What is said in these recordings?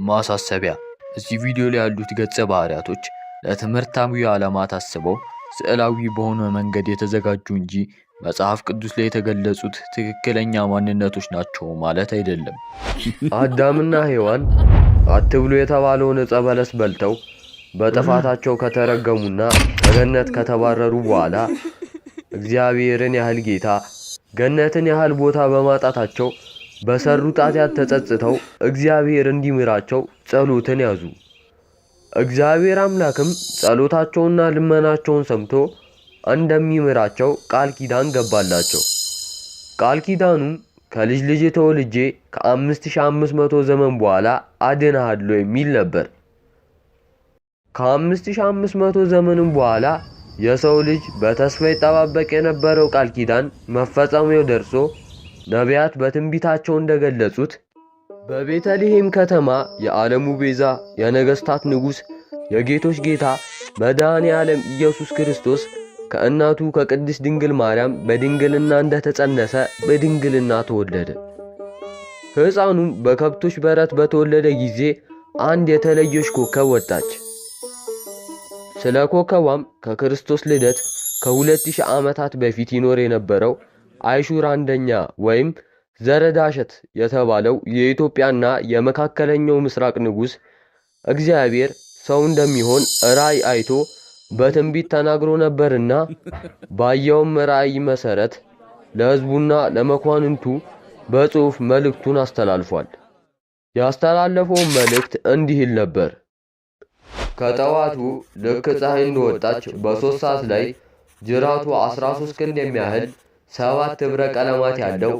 ማሳሰቢያ፣ እዚህ ቪዲዮ ላይ ያሉት ገጸ ባህሪያቶች ለትምህርታዊ ዓላማ ታስበው ስዕላዊ በሆነ መንገድ የተዘጋጁ እንጂ መጽሐፍ ቅዱስ ላይ የተገለጹት ትክክለኛ ማንነቶች ናቸው ማለት አይደለም። አዳምና ሔዋን አትብሉ የተባለውን ዕፀ በለስ በልተው በጥፋታቸው ከተረገሙና ከገነት ከተባረሩ በኋላ እግዚአብሔርን ያህል ጌታ፣ ገነትን ያህል ቦታ በማጣታቸው በሰሩት ኃጢአት ተጸጽተው እግዚአብሔር እንዲምራቸው ጸሎትን ያዙ። እግዚአብሔር አምላክም ጸሎታቸውና ልመናቸውን ሰምቶ እንደሚምራቸው ቃል ኪዳን ገባላቸው። ቃል ኪዳኑም ከልጅ ልጅ ተወልጄ ከ5500 ዘመን በኋላ አድንሃለሁ የሚል ነበር። ከ5500 ዘመንም በኋላ የሰው ልጅ በተስፋ ይጠባበቅ የነበረው ቃል ኪዳን መፈጸሚያው ደርሶ ነቢያት በትንቢታቸው እንደገለጹት በቤተልሔም ከተማ የዓለሙ ቤዛ፣ የነገሥታት ንጉሥ፣ የጌቶች ጌታ መድኃኔ ዓለም ኢየሱስ ክርስቶስ ከእናቱ ከቅድስት ድንግል ማርያም በድንግልና እንደተጸነሰ በድንግልና ተወለደ። ሕፃኑም በከብቶች በረት በተወለደ ጊዜ አንድ የተለየች ኮከብ ወጣች። ስለ ኮከቧም ከክርስቶስ ልደት ከ2000 ዓመታት በፊት ይኖር የነበረው አይሹር አንደኛ ወይም ዘረዳሸት የተባለው የኢትዮጵያና የመካከለኛው ምስራቅ ንጉሥ እግዚአብሔር ሰው እንደሚሆን ራእይ አይቶ በትንቢት ተናግሮ ነበርና ባየውም ራእይ መሰረት ለሕዝቡና ለመኳንንቱ በጽሑፍ መልእክቱን አስተላልፏል። ያስተላለፈውን መልእክት እንዲህ ይል ነበር። ከጠዋቱ ልክ ፀሐይ እንደወጣች በ3 ሰዓት ላይ ጅራቱ 13 ክንድ የሚያህል፣ ሰባት ኅብረ ቀለማት ያለው፣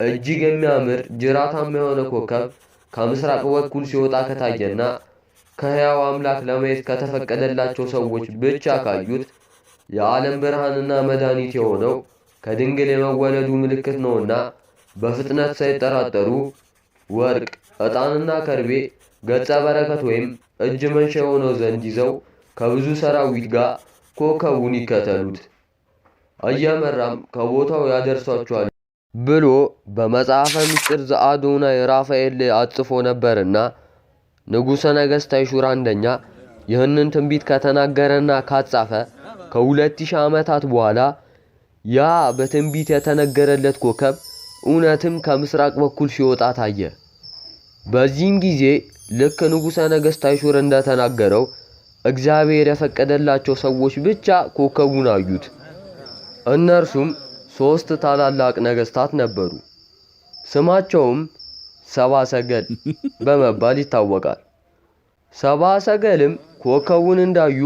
እጅግ የሚያምር ጅራታማ የሆነ ኮከብ ከምስራቅ በኩል ሲወጣ ከታየና ከሕያው አምላክ ለማየት ከተፈቀደላቸው ሰዎች ብቻ ካዩት የዓለም ብርሃንና መድኃኒት የሆነው ከድንግል የመወለዱ ምልክት ነውና በፍጥነት ሳይጠራጠሩ ወርቅ፣ ዕጣንና ከርቤ ገጸ በረከት ወይም እጅ መንሻ የሆነው ዘንድ ይዘው ከብዙ ሰራዊት ጋር ኮከቡን ይከተሉት፣ እየመራም ከቦታው ያደርሷቸዋል ብሎ በመጽሐፈ ምስጢር ዘአዶናይ ራፋኤል ላይ አጽፎ ነበርና ንጉሠ ነገሥት አይሹር አንደኛ ይህንን ትንቢት ከተናገረና ካጻፈ ከ2000 ዓመታት በኋላ ያ በትንቢት የተነገረለት ኮከብ እውነትም ከምስራቅ በኩል ሲወጣ ታየ። በዚህም ጊዜ ልክ ንጉሠ ነገሥት አይሹር እንደተናገረው እግዚአብሔር የፈቀደላቸው ሰዎች ብቻ ኮከቡን አዩት። እነርሱም ሦስት ታላላቅ ነገሥታት ነበሩ። ስማቸውም ሰብአ ሰገል በመባል ይታወቃል። ሰብአ ሰገልም ኮከቡን እንዳዩ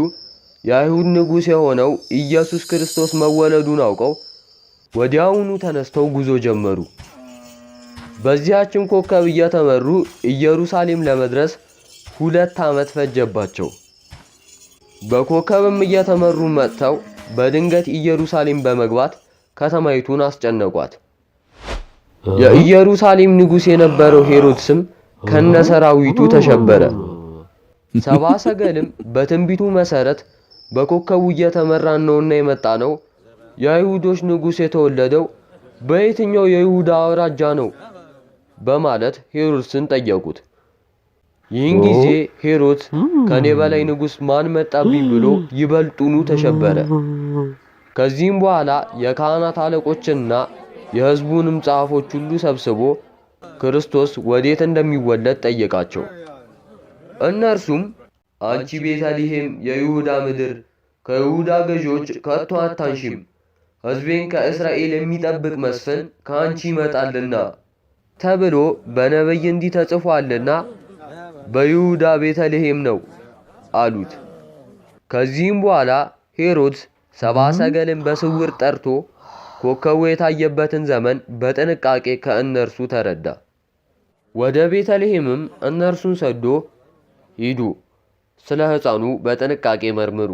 የአይሁድ ንጉሥ የሆነው ኢየሱስ ክርስቶስ መወለዱን አውቀው ወዲያውኑ ተነስተው ጉዞ ጀመሩ። በዚያችም ኮከብ እየተመሩ ኢየሩሳሌም ለመድረስ 2 ዓመት ፈጀባቸው። በኮከብም እየተመሩ መጥተው በድንገት ኢየሩሳሌም በመግባት ከተማይቱን አስጨነቋት። የኢየሩሳሌም ንጉሥ የነበረው ሄሮድስም ከነሰራዊቱ ተሸበረ። ሰብአ ሰገልም በትንቢቱ መሰረት በኮከቡ እየተመራን ነውና የመጣ ነው፣ የአይሁዶች ንጉሥ የተወለደው በየትኛው የይሁዳ አውራጃ ነው በማለት ሄሮድስን ጠየቁት። ይህን ጊዜ ሄሮድስ ከኔ በላይ ንጉሥ ማን መጣብኝ ብሎ ይበልጡኑ ተሸበረ። ከዚህም በኋላ የካህናት አለቆችና የሕዝቡንም ጸሐፎች ሁሉ ሰብስቦ ክርስቶስ ወዴት እንደሚወለድ ጠየቃቸው። እነርሱም አንቺ ቤተልሔም የይሁዳ ምድር ከይሁዳ ገዢዎች ከቶ አታንሺም፣ ሕዝቤን ከእስራኤል የሚጠብቅ መስፍን ከአንቺ ይመጣልና ተብሎ በነቢይ እንዲህ ተጽፏልና በይሁዳ ቤተልሔም ነው አሉት። ከዚህም በኋላ ሄሮድስ ሰብአ ሰገልን በስውር ጠርቶ ኮከቡ የታየበትን ዘመን በጥንቃቄ ከእነርሱ ተረዳ። ወደ ቤተልሔምም እነርሱን ሰዶ ሂዱ፣ ስለ ሕፃኑ በጥንቃቄ መርምሩ፣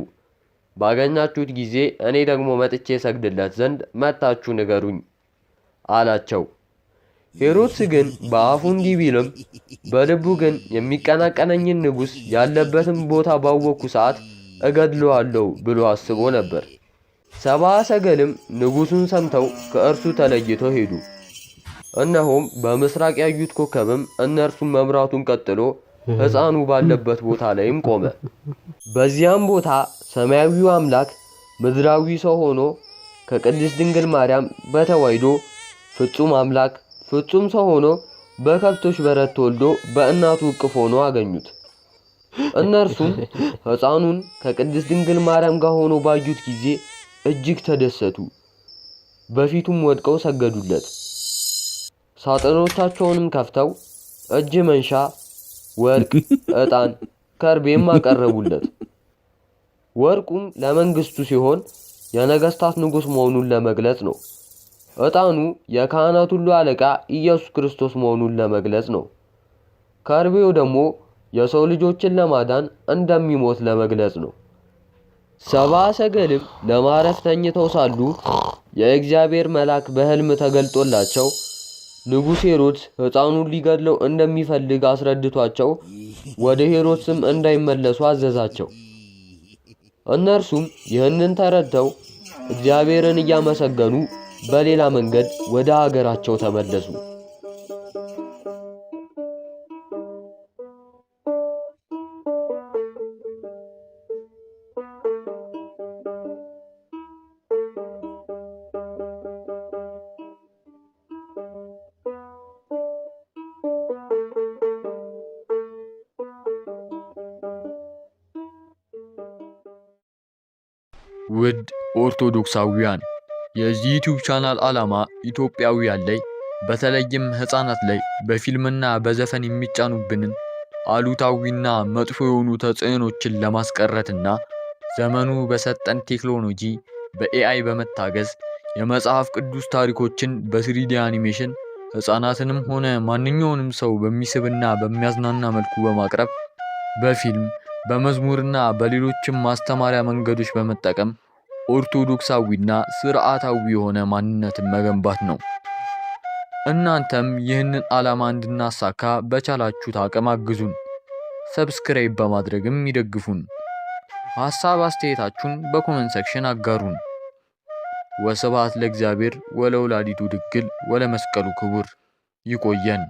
ባገኛችሁት ጊዜ እኔ ደግሞ መጥቼ ሰግድለት ዘንድ መጥታችሁ ንገሩኝ አላቸው። ሄሮድስ ግን በአፉ እንዲህ ቢልም በልቡ ግን የሚቀናቀነኝን ንጉሥ ያለበትን ቦታ ባወቅኩ ሰዓት እገድለዋለሁ ብሎ አስቦ ነበር። ሰብአ ሰገልም ንጉሡን ሰምተው ከእርሱ ተለይተው ሄዱ። እነሆም በምስራቅ ያዩት ኮከብም እነርሱን መምራቱን ቀጥሎ ሕፃኑ ባለበት ቦታ ላይም ቆመ። በዚያም ቦታ ሰማያዊው አምላክ ምድራዊ ሰው ሆኖ ከቅድስት ድንግል ማርያም በተዋሕዶ ፍጹም አምላክ ፍጹም ሰው ሆኖ በከብቶች በረት ተወልዶ በእናቱ እቅፍ ሆኖ አገኙት። እነርሱም ሕፃኑን ከቅድስት ድንግል ማርያም ጋር ሆኖ ባዩት ጊዜ እጅግ ተደሰቱ። በፊቱም ወድቀው ሰገዱለት። ሳጥኖቻቸውንም ከፍተው እጅ መንሻ፣ ወርቅ፣ ዕጣን፣ ከርቤም አቀረቡለት። ወርቁም ለመንግስቱ ሲሆን የነገስታት ንጉሥ መሆኑን ለመግለጽ ነው። ዕጣኑ የካህናት ሁሉ አለቃ ኢየሱስ ክርስቶስ መሆኑን ለመግለጽ ነው። ከርቤው ደግሞ የሰው ልጆችን ለማዳን እንደሚሞት ለመግለጽ ነው። ሰብአ ሰገልም ለማረፍ ተኝተው ሳሉ የእግዚአብሔር መልአክ በሕልም ተገልጦላቸው ንጉሥ ሄሮድስ ሕፃኑን ሊገድለው እንደሚፈልግ አስረድቷቸው ወደ ሄሮድስም እንዳይመለሱ አዘዛቸው። እነርሱም ይህንን ተረድተው እግዚአብሔርን እያመሰገኑ በሌላ መንገድ ወደ አገራቸው ተመለሱ። ውድ ኦርቶዶክሳውያን፣ የዚህ ዩቲዩብ ቻናል ዓላማ ኢትዮጵያውያን ላይ በተለይም ሕፃናት ላይ በፊልምና በዘፈን የሚጫኑብንን አሉታዊና መጥፎ የሆኑ ተጽዕኖችን ለማስቀረትና ዘመኑ በሰጠን ቴክኖሎጂ በ AI በመታገዝ የመጽሐፍ ቅዱስ ታሪኮችን በ 3D animation ሕፃናትንም ሆነ ማንኛውንም ሰው በሚስብና በሚያዝናና መልኩ በማቅረብ በፊልም፣ በመዝሙርና በሌሎችም ማስተማሪያ መንገዶች በመጠቀም ኦርቶዶክሳዊና ስርዓታዊ የሆነ ማንነትን መገንባት ነው። እናንተም ይህንን ዓላማ እንድናሳካ በቻላችሁት አቅም አግዙን። Subscribe በማድረግም ይደግፉን። ሐሳብ አስተያየታችሁን በ comment section አጋሩን። ወስብሐት ለእግዚአብሔር ወለወላዲቱ ድንግል ወለመስቀሉ ክቡር። ይቆየን።